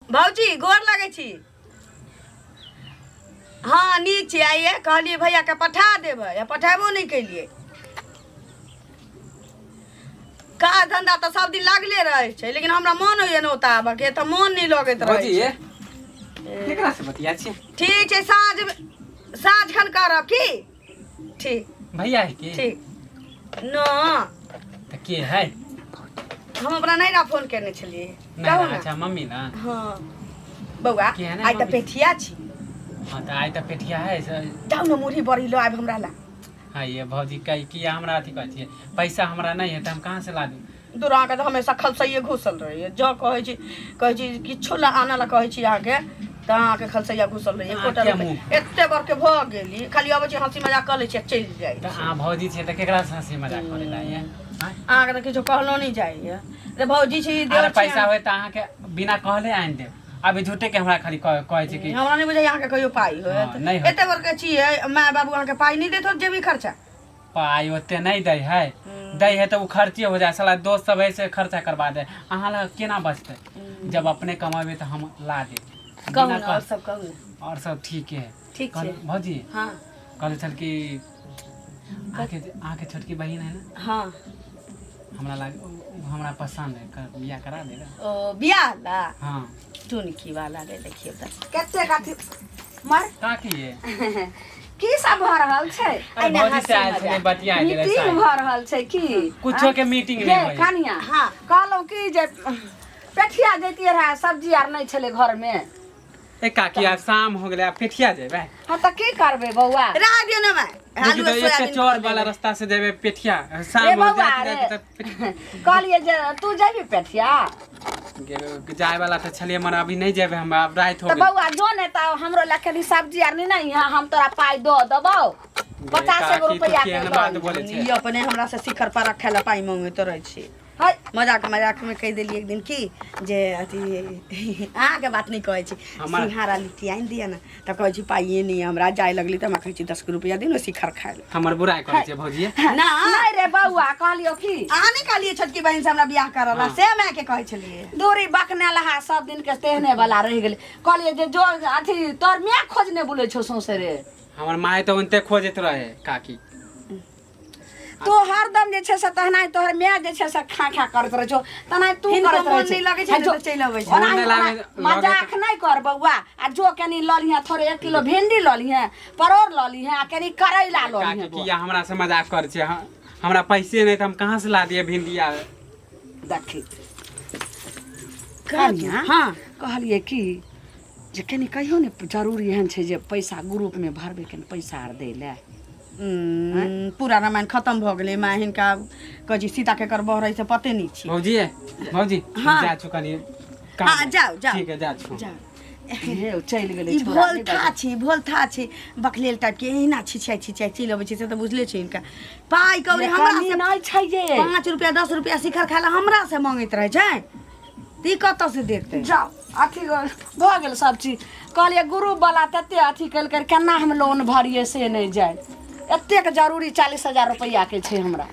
भौजी गोर लगै छी। हँ नीक छी। आइए कहलियै भैयाके पठा देबै आ पठेबो नहि केलियै। काज धन्धा तऽ सब दिन लागले रहै छै, लेकिन हमरा मोन होइए ने ओतऽ आबऽके, तऽ मोन नहि लगैत रहै भौजी छै। केकरा से बतिया छी? ठीक छै, साँझ साँझ खन करब की? ठीक। भैया है की? ठीक न। तऽ के है? हम अपना नैरा फोन केने छलियै। नहीं कहू ना, ने। अच्छा मम्मी ना। हाँ बौआ। के है ने आइ तऽ मम्मी? पेठिया छी। हाँ तऽ आइ तऽ पेठिया है जाउ ने मुरही बड़ी लऽ आबि हमरा ला। हाँ ये भौजी कही कि हमरा अथी कहै छियै, पैसा हमरा नहीं है तऽ हम कहाँ से ला दू? दूर, अहाँके तऽ हमेशा खलसैये घुसल रहैए। जँ कहै छी, कहै छी किछो ला आनऽ ला कहै छी अहाँके तऽ अहाँके खलसैया घुसल रहैए। एकोटा अहाँ किया रुपैआ मुँह? एते बड़के भऽ गेली, खाली अबै छी, हँसी मजाक कऽ लै छी आ चलि जाइ तऽ छी। अहाँ भौजी छियै तऽ केकरा से हँसी मजाक करै ला ये? आँय? अहाँके तऽ किछो कहलो नहि जाइए रे भौजी छी, अरे देवर छी। पैसा होय तऽ अहाँके बिना कहले आनि देब। अभी झूठे के हमरा खाली कहै छै कि हमरा नहि बुझाइए अहाँके कहियो पाइ हँ, होयत। नहि होयत। एते बड़के छियै, माय बाबू अहाँके पाइ नहि देत होत जेबी खर्चा? पाइ ओते नहि दै है, दै है तऽ ओ खर्चे हो जाए। साला दोस्त सब है से खर्चा करबा दे। अहाँ लग केना बचतै? जब अपने कमेबै तऽ हम ला देब। कहू बिना ने, कह आओर सब कहू ने। और सब ठीक है। ठीक छै। भौजी। हाँ। कहले छल कि अहाँके छोटकी बहिन है ने? हाँ। हमरा लाग उ हमरा पसंद है, बियाह करा देबै। ओ बियाह ला? हाँ। टुनकी वाला रे, देखियौ तऽ कतेक अथी मर। काकी ये। की सब भऽ रहल छै? अरे भौजी से आयल छलै, बतिया गेलै। मीटिंग शायद। भऽ रहल छै की? कुछो के मीटिंग ये नहि होई। कनिया। हाँ। कहलहुँ की जे पेठिया जैतियै रहे, सब्जी आर नहि छलै घरमे। ए काकी, आब शाम हो गेलै, आब पेठिया जेबै? हाँ तऽ की करबै बौआ? राह दियौ ने माय। देखी आलू तऽ एकटा सोयाबीन चौर कऽ वाला देबै। रास्ता से जेबै पेठिया रे शाम हो बौआ जाइत रे। जाइत तऽ कहलियै जे तू जेबही पेठिया? जाय वाला तऽ छलियै, मगर अभी नहि जेबै हम, आब राति हो तऽ गेल। बौआ जो ने तऽ हमरो लए कनी सब्जी आर नहि ने यहाँ, हम तोरा पाइ दऽ देबौ 50 एगो काकी, तू रुपैआ के केहन लऽ बात लिहऽ। बोलै छै? ई अपने हमरा से शिखर पर रखै ला पाइ मंगैत रहै छी। है। मजाक मजाक में कहि देलियै एक दिन की जे अथी अहाँके बात नहि कहै छी, सिंघाड़ा लिट्टी आनि दिअ ने, तऽ कहै छी पाइए नहि हमरा। जाय लगली तऽ हमरा कहै छी 10 रुपया दियौ ने शिखर खाय लए। हमर बुराइ करै छै भौजी। ना। नहि रे बौआ, कहलियौ की अहाँ नहि कहलियै छोटकी बहिन से हमरा बियाह करऽ ला? हाँ। से मायके कहै छलियै। दूरी बकने लहा सब दिन के तेहने वाला रहि गेलै। कहलियै जे जो अथी तोर माय खोजने बुलै छौ सौंसे रे। हमर माय तऽ ओनते खोजैत रहे काकी। तू हरदम जे छै से तहना तोहर माय जे छै से खा खा करैत रहै छौ, तहना तू हिनको करैत रहै मोन छै। नहि लगै छै ने जो- तऽ चलि अबै छै। ओनाही- मोन नहि ओना लागै- मजाक नहि कर बौआ, आ जो कनी लऽ लिहें थोड़े, 1 किलो भिंडी लऽ लिहें, परोड़ लऽ लिहें आ कनी करैला लऽ काकी लिहें बौआ। किया हमरा से मजाक करै छै? हमरा पैसे नहि तऽ हम कहाँ से ला दिए भिंडी आ? देखी कनिया। हाँ। कहलियै की जे कनी कहियो ने, जरूरी एहन छै जे पैसा ग्रुपमे भरबै, कनी पैसा आर दै लए। पूरा रामायण खतम भऽ गेलै माय। हिनका कहै छी सीता केकर बह रहै से पते नहि छी। भौजी, भौजी। हाँ। जा छु कनी काम हाँ, है। जाउ, जाउ। ठीक है, जा छु। जाउ। हे, ओ चलि गेलै ई छोड़ा, नहि भोलथा छी, भोलथा छी, बकलेल टाइप के, एहिना छिछियाइ छिछियाइ चलि अबै छी, से तऽ बुझले छै। हिनका पाइ कौड़ी बाजै। हमरा कमी से नहि छै जे 5 रुपया 10 रुपया शिखर खाय लए हमरा से मांगैत रहै छै तऽ ई कतऽ से देतै? जाउ, अथी भऽ गेल सब चीज। कहलियै ग्रुप वाला तते अथी केलकै, केना हम लोन भरियै से नहि जाय। एतेक जरूरी 40,000 रुपैआके छै हमरा।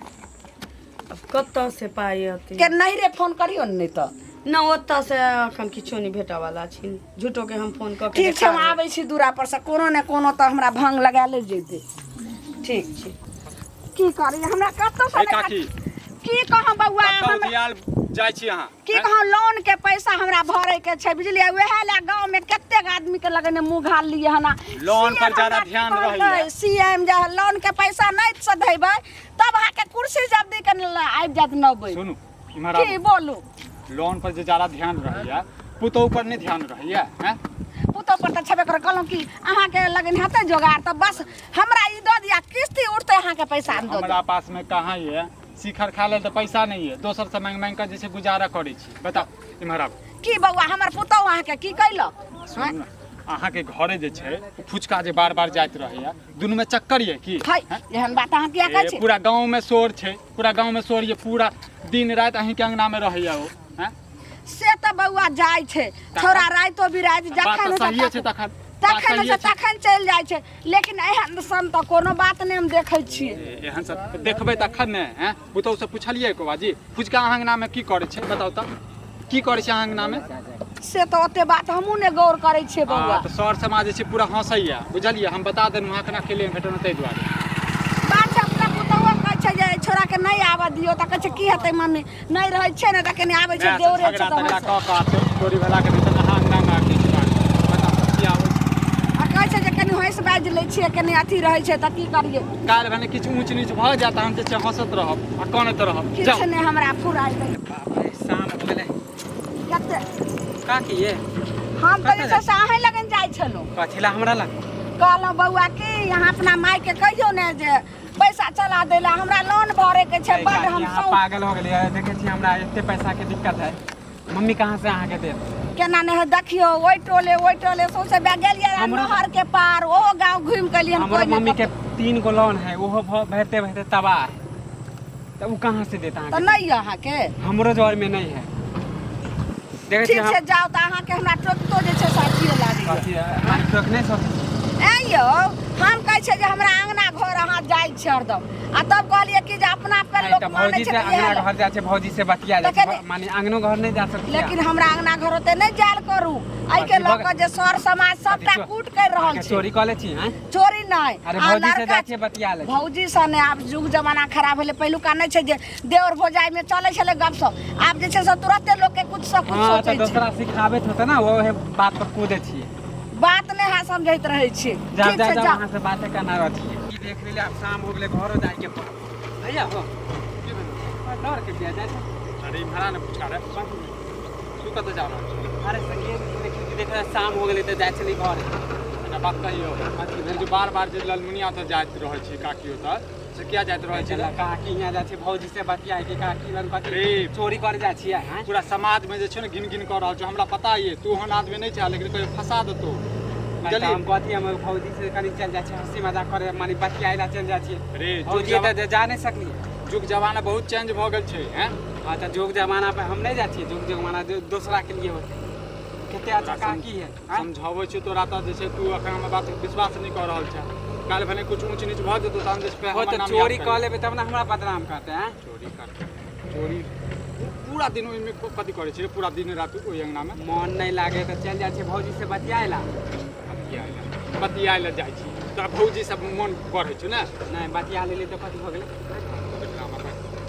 आब कतऽ से पाइ अतै? के नहीं रे, फोन करियौ ने नहि तऽ। न, ओतऽ से एखन किछो नहि भेटऽ वाला छै, झूठो के हम फोन कऽ के ठीक छै, हम देखा देब। आबै छी दूरा पर से, कोनो ने कोनो तऽ हमरा भंग लगा ले जेतै। ठीक छै। की करी, हमरा कतौ से ए काकी। की कहब बौआ? कतऽ हमरा उधियाल जाइ छी अहाँ? की कहूँ, लोन के पैसा हमरा भरे के छै बुझलियै, उएह लए गाँव में कतेक आदमी के लगने मुँह घाल लिए हन। लोन पर ज्यादा ध्यान रहैए। सीएम जे लोन के पैसा नहि सधेबै तब अहाँके कुर्सी जल्दी के आबि जायत नबै। सुनू, इम्हर की आबू। बोलू? लोन पर जे ज्यादा ध्यान रहैए, पुतोहु पर नहि ध्यान रहैए? हैं? पुतोह पर तऽ छेबे कर। कहलहुँ कि अहाँके लगन हेतै जोगाड़ तऽ बस हमरा ई दऽ दिअ, किस्ती उठतै अहाँके पैसा हम दऽ देब। हमरा पास में कहाँ ये? शिखर खा लेल तऽ पैसा नहि ये, दोसर से मांगि मांगि कऽ जे छै गुजारा करै छी। बताउ, इम्हर आबू। की बौआ, हमर पुतोह अहाँके की कैलक? सुनू ने, अहाँके घरे जे छै ओ फुचका जे बार बार जाइत रहैया, दुनू में चक्कर ये की? है, हैं? एहन बात अहाँ किया कहै ए, छी? पूरा गाँव में शोर छै, पूरा गाँव में शोर ये, पूरा दिन राति अहींके अंगना में रहैया ओ। हैं? से तऽ बौआ जाइ छै थोड़ा रातिो बिराति बात जखन तऽ होइ छै सहिए छै तखन बात तखन होइ सहिए छै छै। तखन चलि जाइ छै, लेकिन एहन सन तऽ कोनो बात नहि हम देखै छियै। ए, एहन सब देखबै तखन ने। हैं, पुतहु से पुछलियै एको बाजी, फुचका अहाँ अंगना में की करै छै? बताउ तऽ, की करै छै अहाँ अंगना में? से तऽ ओते बात हमहूँ नहि गौर करै छियै बौआ। हँ, तऽ सर समाज जे छै पूरा हँसैया, बुझलियै? हम बता देलहुँ अहाँ केना केलियै घटना, ताहि दुआरे। बात छै, अपना पुतहुओ कहै छै जे एहि छोड़ाके नहि आबऽ दियौ, तऽ कहै छै की हेतै मम्मी, नहि रहै छै ने तऽ कनि आबै छै, मायसँ देवरे छै झगड़ा तऽ तगड़ा हँसै। कऽ कऽ चोरी भेलाके नहि तऽ अहाँ अङ्गनामे आबि छै बात बताउ की आबै छै। आ कहै छै जे कनि हँसि बाजि लै छियै, कनि अथी रहै छै तऽ की करियै? काल्हि भने किछु ऊँच नीच भऽ जायत, हम जे छै हँसैत रहब आ कनैत रहब। किछु जाउ। नहि हमरा फुराइ दै। बाप रे, शाम हो गेलै। कते का किए? हम तऽ जे कतऽ छै से अहीं लगन जाइ छलहुँ। कथी ला हमरा लग? कहलहुँ बौआ की अहाँ अपना मायके कहियौ ने जे पैसा चला दै लए, हमरा लोन भरैके छै बड्ड। काकी, हम अहाँ सौ पागल हो गेलियै? देखै छी हमरा एते पैसा के दिक्कत है, मम्मी कहाँ से अहाँके देत? केना नहि है, देखियौ ओहि टोले ओहि टोले सौंसे बे गेलियै रहए, हमरो- नहर के पार ओहो गाँव घुमि के एलियै हन, हमरो कोइ नहि। मम्मी के 3 गो लोन है, ओहो भरते भरते तबाह है, तऽ ओ कहाँ से देत तऽ अहाँके? नहि यऽ अहाँके? हमरो जर में नहीं है, देखै छी। ठीक हम छै, जाउ तऽ अहाँके हमरा टोकितो जे छै से अथिये लागैए। कथी अहाँ टोक नहि सकै छी। ऐं यौ, हम कहै छियै जे हमरा अङ्गना घर अहाँ जाइ छियै हरदम, आ तब कहलियै कि जे अपना पर नहीं लोक तऽ मानै भौजी छै से तऽ इएह अंगना लए। घर जाइ छै, भौजी से बतिया जाइ छै। तखन- माने अंगनो घर नहीं जा सकती। लेकिन हमरा अङ्गना घर ओते नहि जायल करू, एहिके कथी लऽ भऽ कऽ जे सर समाज सबटा कूट करि रहल अहाँके छै। चोरी कऽ लै छी हैं? चोरी नहि। अरे आ भौजी से लड़का जाइ छियै बतिया लै छी। भौजी से नहि, आब युग जमाना खराब भेलै, पहिलुका नहि छै जे देवर भौजाइमे चलै छलै गपशप, आब जे छै से तुरते लोकके कुछ से कुछ हाँ, तऽ सोचै छै। दोसरा सिखाबैत होतै ने, ओहे बात पर कूदै छियै। बात नहि अहाँ समझैत रहै छी। जाओ। ठीक जाओ छै, जाओ। जाउ। अहाँ से बातें करना रहती है। ई देख लेली, आब शाम हो गेलै, घरो जाइके पड़त। भैया हो, की भेलै? डर के बिया जाइ छै। अरे इम्हरा ने पूछा रे, तू कतऽ जा रहल छी? अरे संगे देखी देख, शाम हो गेलै तऽ जाइ छली घर। एकटा बात कहियौ? कथी भेल? जे बार बार जे ललमुनिया ओतऽ जाइत रहै छी, काकी ओतऽ से किया जाइत रहै छी? काकी यहाँ जाइ छै भौजी से बतियाए के, काकी लग कथी रे। चोरी करे जाइ छियै हैं? पूरा समाजमे जे छै ने गिन गिन कऽ रहल छै, हमरा पता ये, तू ओहन आदमी नहि छै, लेकिन कहियो फंसा देतौ। नहि तऽ बुझलिही? हम कथी, हम भौजी से कनि चलि जाइ छियै हँसी मजाक करे, माने बतियाए ला चलि जाइ छियै। रे जुग भौजी तऽ जा नहि सकलियै। जुग जमाना बहुत चेंज भऽ गेल छै हैं। हाँ, तऽ जुग जमाना पे हम नहि जाइ छियै, जुग जमाना दोसरा के लिए होतै। कते अच्छा काकी है, आँय? समझाबै छियौ तोरा तऽ जे छै तू एखन हमर बात विश्वास नहि कऽ रहल छै। काल्हि भने कुछ ऊँच नीच भऽ जेतौ तहन जे छै फेर हो हमर तऽ नाम चोरी याद कऽ करिहे। लेबै तब ने हमरा बदनाम करतै हैं? चोरी करतै चोरी? पूरा दिन ओहिमे कथी करै छै पूरा दिन राति ओहि अङ्गनामे? मन नहि लागे तऽ चलि जाइ छियै भौजी से बतियाए ला। बतियाए लए, बतियाए लए जाइ छी तोरा भौजी सब मोन बढ़ै छौ ने? नहि, बतिया लेली तऽ कथी भऽ गेलै?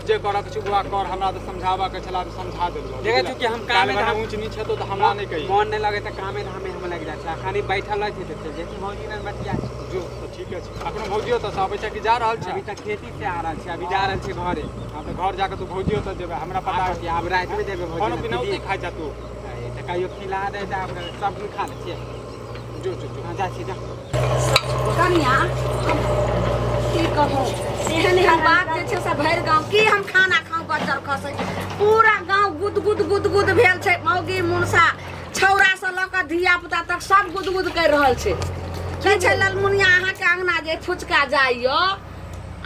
जे करऽ के छौ बौआ कर, हमरा तऽ समझाबऽ के छला, हम समझा देलहुँ। देखै छी कि हम काल्हि कामे भने धाम ऊँच नीच हेतौ तऽ हमरा नहि कही। मन नहि लगे तऽ कामे धामे हम लागि जाइ छै, आ खाली बैठल रहै छै तऽ चलि जाइ छी भौजी लग बतिया। जो तऽ ठीके छै। अखनो भौजियो तऽ आबै छै कि जा रहल छै? अभी तऽ खेती से आ रहल छै, अभी जा रहल छै घरे। हँ, तऽ घर जाके तू भौजियो तऽ जेबै, हमरा पता आब है। कथी, आब रातिमे जेबै भौजी खानो लग। पीना ओतै खाइ छा तू? तऽ कहियो खिला दे तऽ आब सब दिन खा लै छियै। जो जो जो। हाँ, जाइ छी, जा। कनिया, हम की कहू, एहन एहन बात जे छै से भरि गाँव की हम खाना खाउ बज्जर खसै, पूरा गाँव गुद गुद गुद गुद भेल छै। मौगी मुनसा छौड़ा से लऽ कऽ धिया पुता तक सब गुद गुद करि रहल छै। कहै छै ललमुनिया अहाँके अङ्गना जे फुचका जाइयो,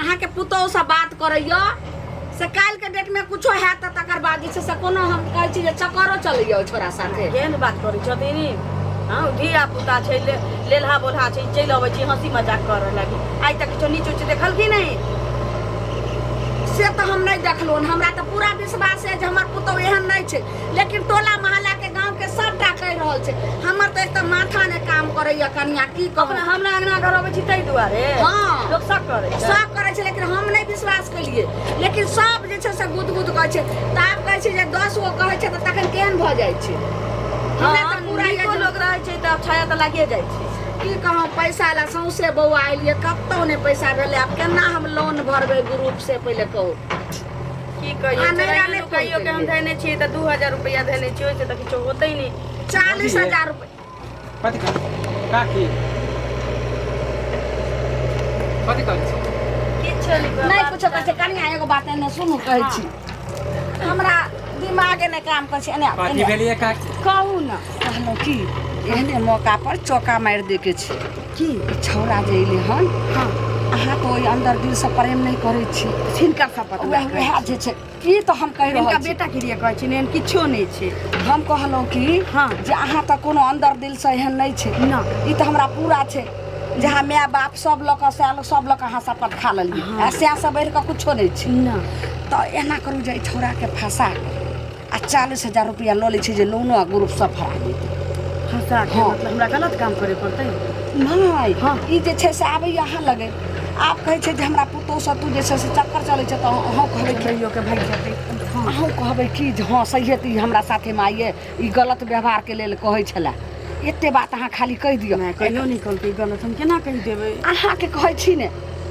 अहाँके पुतोहु से बात करैयो, से काल्हिके डेटमे कुछो हैत तऽ तकर बाद जे छै से कोनो हम कहै छी जे चक्करो चलैया ओहि छोड़ा साथे। केहन बात करै छथिन? हँ, धिया पुता छै, लेलहा बोलहा छै, चलि अबै छै हँसी मजाक करऽ लागी। आइ तक किछो नीच उच देखलखिन नहि? से तऽ हम नहि देखलहुँ हन, हमरा तऽ पूरा विश्वास है जे हमर पुतोहु एहन नहि छै, लेकिन टोला मोहल्लाके गाँवके सबटा कहि रहल छै। हमर तऽ एक तऽ माथा नहि काम करैया कनिया, की कहू। अपना हमरा अङ्गना घर अबै छी ताहि दुआरे हँ। लोक शक करै छै। सब करै छै, लेकिन हम नहि विश्वास केलियै, लेकिन सब जे छै से गुद गुद कहै छै। तऽ आब कहै छै जे 10 गो कहै छै तऽ तखन केहन भऽ जाइ छै? हमरा हँ, तऽ पूरा नीको यऽ जे- लोक रहै छै तऽ आब छाया तऽ लागिए जाइ छै। की कहूँ, पैसा लए सौंसे बौआ एलियै, कतहु नहि पैसा भेलै। आब केना हम लोन भरबै ग्रुप से पहिले कहू। की कहियौ, आ नैरा चोराइयो नहि नुकाइयो के हम फोन धयने छियै तऽ 2000 रुपैआ धयने छियै, ओहिसँ तऽ किछो होतै नहि। 40,000 रुपैआ। कथी करै काकी? कथी करै छी? किछो नहि। नहि कुछो कहै छै। कनिया, एगो बात एने सुनू, कहै छी हमरा दिमागे नहि काम करै छै, एने आउ, कथी एने आउ। भेलियै काकी? कहू ने, कहलहुँ कि एहने मौका पर चौका मारि दै के छै। की? ई छौड़ा जे एलै हन। हँ। अहाँ तऽ ओहि अन्दर दिलसँ प्रेम नहि करै छी। हिनकर शपथ वएह वएह जे छै की तऽ हम कहि हिनका रहल छी। बेटा के लिए कहै छी, एहन किछो नहि छै। हम कहलहुँ कि हँ। जे अहाँ तऽ कोनो अन्दर दिलसँ एहन नहि छै। ना। ई तऽ हमरा पूरा छै, जहाँ माय बाप सब लऽ कऽ सएह सब लऽ कऽ अहाँ शपथ खा लेलियै, आ सएह से बढ़ि कऽ कुछो नहि छै। ना। तऽ एना करू जे एहि छौड़ाके फंसा कऽ आ 40,000 रुपैआ लऽ लै छै जे लोनो आ ग्रुप सब फरा देतै। फंसा के हाँ। मतलब हमरा गलत काम करे पड़तै? नहि, ई जे छै से आबैए अहाँ लगे, आब कहै छै जे हमरा पुतोहसँ तू जे छै से चक्कर चलै छै, तऽ अहूँ कहबै कि कहियो के भागि जेतै। अहूँ कहबै कि जे हँ सहिए, तऽ ई हमरा साथेमे आइए ई गलत व्यवहारके लेल कहै छलए। एते बात अहाँ खाली कहि दियौ। नहि, कहियो नहि कहलकै गलत, हम केना कहि देबै? अहाँके कहै छी ने।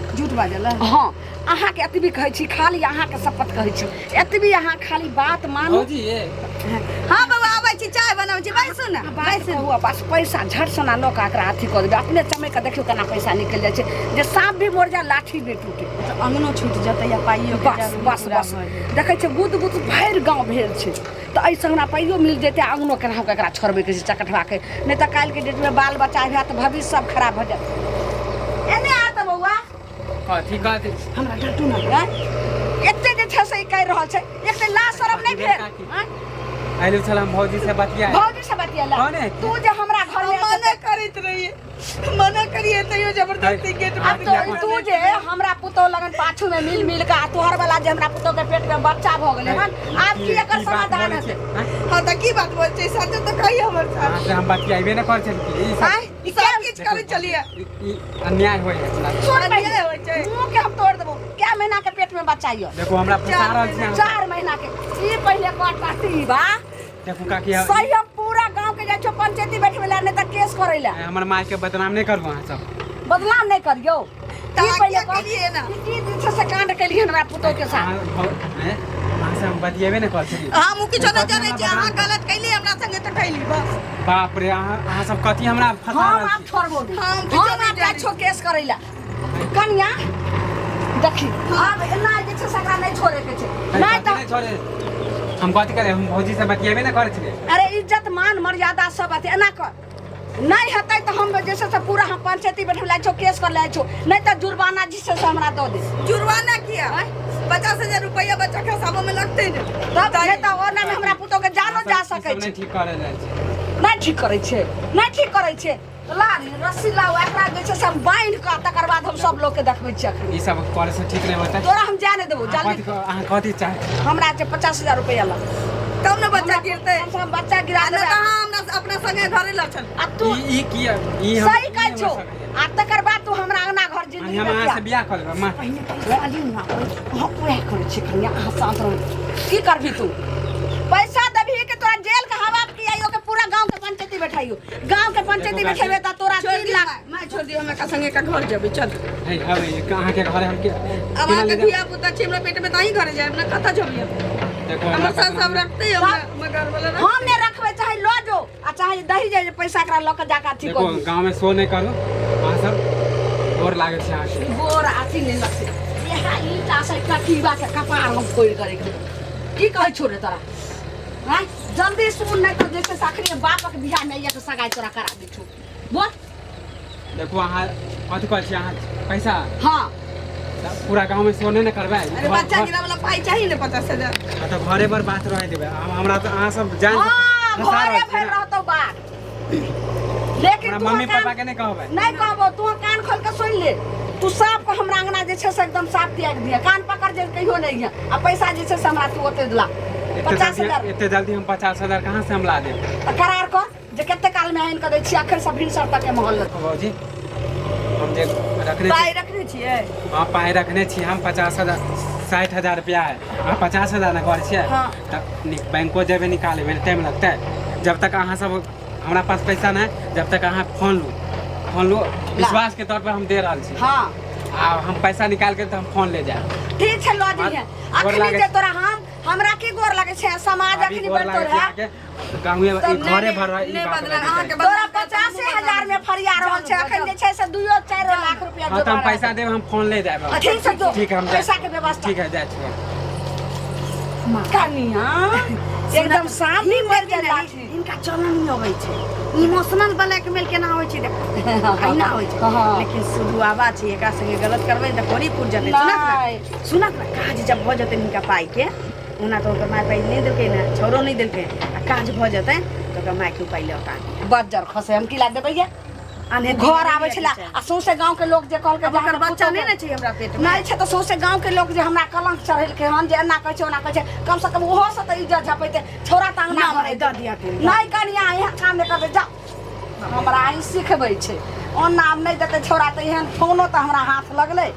झूठ बाजल? हँ, अहाँके एतबी कहै छी, खाली अहाँके शपथ कहै छी, एतबी अहाँ खाली बात मानू। भौजी ये। हाँ बौआ, आबै छी, चाय बनाबै छी, बैसू ने। बात कहू, आ बस पैसा झट सना लऽ कऽ एकरा अथी कऽ देबै। अपने चमकि कऽ देखियौ केना पैसा निकलि जाइ छै, जे साँप भी मरि जाय लाठी भी टूटे। तऽ अंगनो छूटि जेतै या पाइयो के बस जरूरी बस पूरा बस भऽ जेतै। देखै छियै गुद गुद भरि गाँव भेल छै, तऽ एहिसँ हमरा पाइयो मिल जेतै आ अङ्गनो केनाहु कऽ एकरा छोड़बैके छै चकठबाके, नहि तऽ काल्हिके डेटमे बाल बच्चा हैत, भविष्य सब खराब भऽ जायत। एने आ तऽ बौआ। कथी कथी? हमरा डाँटू ने आँय। एते जे छै से ई कहि रहल छै, एक तऽ लाज शरम नहि भेल आँय? आइलो छल हम भौजी से बतिया। भौजी से बतियेला? कौन है? तू जे हमरा घर में हम मना करैत रहिए, मना करिए तैयो जबरदस्ती गेट आब बंद तो तू जे हमरा पुतोह लगन पाछू में मिल मिल के, आ तोहर वाला जे हमरा पुतोह के पेट में बच्चा भऽ गेलै हन, आब की एकर समाधान हेतै? हाँ तऽ की बात बोल छै? सच तऽ कही हमर साथ। अहाँ से हम बतियाबे ने कर छलियै ई सब। आँय? ई सब किछु करै छलियै। ई अन्याय होइ है हमरा। सुन पहिले, अन्याय होइ छै। मुँह के हम तोड़ देबो। कै महीना के पेट में बच्चा यऽ? देखू, हमरा फंसा रहल छी अहाँ। 4 महीना के। ई पहिले कटती बा। देखू काकी, सही हम पूरा गांव के जाइ छौ पंचायती बैठबै ला, नहि तऽ केस करै ला। हमर माय के बदनाम नहि करू अहाँ सब। बदनाम नहि करियौ। तऽ ई अहाँ पहिले किया कह, केलियै एना? ई की जे छै से कांड केलियै हमरा पुतोह के साथ? अहाँ से हम बतियेबे ने कर छलियै। हम किछो नहि जानै छी, अहाँ गलत कैली हमरा संगे तऽ कैली बस। बाप रे, अहाँ अहाँ सब कथी हमरा फंसा हम रहल आब छी? छोड़बो नहि। हम किछो हम नहि आब जाइ जानै। छौ केस करै ला। कनिया देखी, आब एना जे छै से एकरा नहि छोड़े के छै, नहि कथी तऽ नहि छोड़े? हम कथी करे? हम भौजी से बतियेबे ने करै छलियै। अरे इज्जत मान मर्यादा सब अथी एना कर नहि हेतै तऽ हम जे छै से पूरा हम पंचायती बैठे लै छौ, केस कर लै छौ, नहि तऽ जुर्माना जे छै से हमरा दऽ दे। जुर्माना किया? 50,000 रुपया बच्चा खसाबो में लगतै ने। तब नहि तऽ ओना मे हमरा पुतोह के जानो जा ई सब सकै नहि छै। ठीक करे जाइ छै। नहि ठीक करै छै, नहि ठीक करै छै। ला रस्सी लाउ, एकरा जे छै से हम बान्हि कऽ तकर बाद हम सब लोकके देखबै छियै अखन। ई सब करे से ठीक नहि होतै। तोरा हम जाय नहि देबौ। अहाँ जल्दी। कथी, अहाँ कथी चाहै छी? हमरा छै 50,000 रुपया ला। तब ने बच्चा गिरतै। कम से कम बच्चा गिरा आ नहि देबै। तऽ अहाँ हमरा अपना संगे घरे लऽ चल। आ तू ई ई किया ई हम सही कहै ई छौ। हमर सकै। आ तकर बाद तू हमरा अंगना घर जिंदगी हम में अहाँ से किया? बियाह कऽ लेबै माँ। पहिने पैसा लियौ ने। अहाँ उएह करै छी कनिया, अहाँ शांत रहू। की करबही तू? पैसा देबही कि तोरा जेल के हवा पियाइयो के पूरा गांव के पंचायती बैठाइयो? गांव के पंचायती देखो बैठेबे तऽ तोरा छोड़ 3 दियौ लाख माय, छोड़ दियौ, हम एका संगे का घर जेबै, चल। हे हवे अहाँ के घरे हम के अब केना अहाँके ले जायब? धिया पुता छै हमरा पेट में, तऽ अहीं घरे जायब ने, कतऽ जेबै? देखो, हमर हमरा सास सब रखतै हमरा, हमर घर वाला रखतै। हम नहि रखबै, चाहे लऽ जो आ चाहे दही जाय, पैसा एकरा लऽ के जाके अथी देखो करू। गाँव में शो नहि करू अहाँ सब, गोर लागै छै अहाँके। गोर अथी नहि लगतै। इएह ईंटा से कटीबा के कपार हम फोड़ि कऽ राखि देबौ। की कहै छौ रे तोरा? आँय, जल्दी सुन, नहि तऽ जे छै से अखने बापक बियाह नहि यऽ तऽ सगाइ तोरा करा दै छौ। बोल। देखू, अहाँ कथी कहै छी? अहाँ पैसा हाँ। तऽ पूरा गाँव में शो नहि ने करबै। अरे बच्चा गिरा वाला पाइ चाही ने, 50,000। हाँ, तऽ घरे पर बात रह देबै। हमरा तऽ अहाँ सब जान हाँ, फंसा घरे रहल छी भरि ने। रहतौ बात, लेकिन हमरा तू मम्मी कान पापा के नहि कहबै। नहि कहबो। तू कान खोल के सुन ले, तू साफ के हमरा अंगना जे छै से एकदम साफ त्याग दिया, कान पकड़ जे कहियो नहि है, आ पैसा जे छै से हमरा तू ओते दिला। एते पचास जल्दी हजार। एते जल्दी हम 50,000 कहाँ से हम ला देब? तऽ करार कर जे कते काल में आनि कऽ दै छियै, अखन से भिनसर तक के मोहल्ला। भौजी, हम जे रखने पाइ छी। रखने छियै? हाँ, पाइ रखने छी हम। 50,000, 60,000 रुपया है। अहाँ 50,000 ने करै छियै? हाँ। तऽ बैंको जेबै निकालेबै, टाइम लगतै। जब तक अहाँ सब हमरा पास पैसा नहि, जब तक अहाँ फोन लू, फोन लू, विश्वास के तौर पर हम दे रहल छी। आ हम पैसा निकाल के तऽ हम फोन ले जायब। ठीक छै, लऽ जइहे। गोर अखनी लागै जे छै। तोरा हम हमरा की गोर लागै छै समाज अभी अखनी गोर बड़ लागै तोर छै है अहाँके। गाँवे तब ई घरे नहि, भर ई नहि बात बदला, रहै अहाँके छै। तोरा 85,000 में फरिया रहल छै, अखन जे छै से दुइयो चारिो लाख रुपया हाँ, तऽ हम जोगाड़ पैसा देब, हम फोन ले जायब। ठीक छै, जो। ठीक है, हम जाइ। पैसा के व्यवस्था। ठीक है, जाइ छी हम। कनिया एकदम साफ ही मर जाय लाठी। इनका चलन नहि अबै छै, इमोशनल ब्लैकमेल केना होइ छै देखो, अहिना होइ छै। लेकिन सुधुआबा छै, एकरा संगे गलत करबै तऽ कोरी फूट जेतै। सुनत नहि। ने, सुनत ने, काज जब भऽ जेतै हिनका पाइके, ओना तऽ ओकर माय पाइ नहि देलकै ने, छौड़ो नहि देलकै, आ काज भऽ जेतै तऽ ओकर मायके उपाय लऽ कऽ बज्जर खसे, हम की ला देबै ये? आने घर आबै छला आ सौंसे गांव के लोग जे कहलकै आब जे ओकर अहाँके बच्चा पुतोह नहि ने छै हमरा पेट मे। नहि छै तऽ सौंसे गांव के लोग जे हमरा कलंक चढ़ेलकै हन जे एना कहै छै ओना कहै छै, कम से कम ओहो से तऽ इज्जत झपेतै। छौड़ा तऽ अंगना ना, घर भाइ, दऽ दिअ तेल। नहि कनिया, एहन काम नहि करबै, जा हमरा ई सिखबै छै। ओना आब नहि देतै छौड़ा तऽ एहन फोनो तऽ हमरा हाथ लगलै।